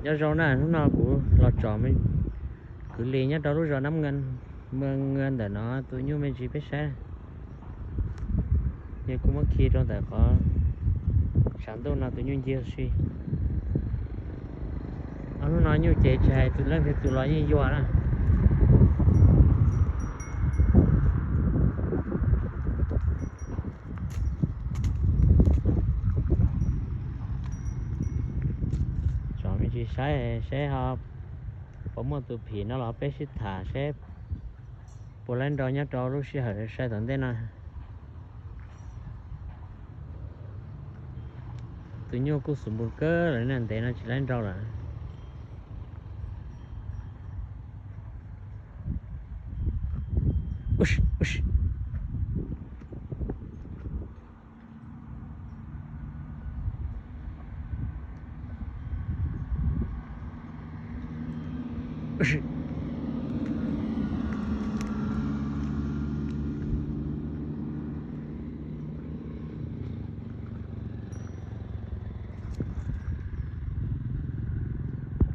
Nyob zoo na, hnub no kuv los tsom kwv lis nyob rau lub zos Nab Nga, Mwa Nga ntawm no tus nyuj me ntsis peb saib. Yog kuv muab khi rau ntawm qhov tshav ntuj no tus nyuj ncig si. Ob hnub no nyuj ces tsis hais tus leej twg tus los yeej yuag na. Tsom me ntsis saib seb ho puas muaj tus phim no los peb sib tham seb puas laib nrau nyob rau lub sij hawm sai tom ntej no. Tus nyuj kuj xum npus kawg lawm na, ntev no tsis laib nrau lawm.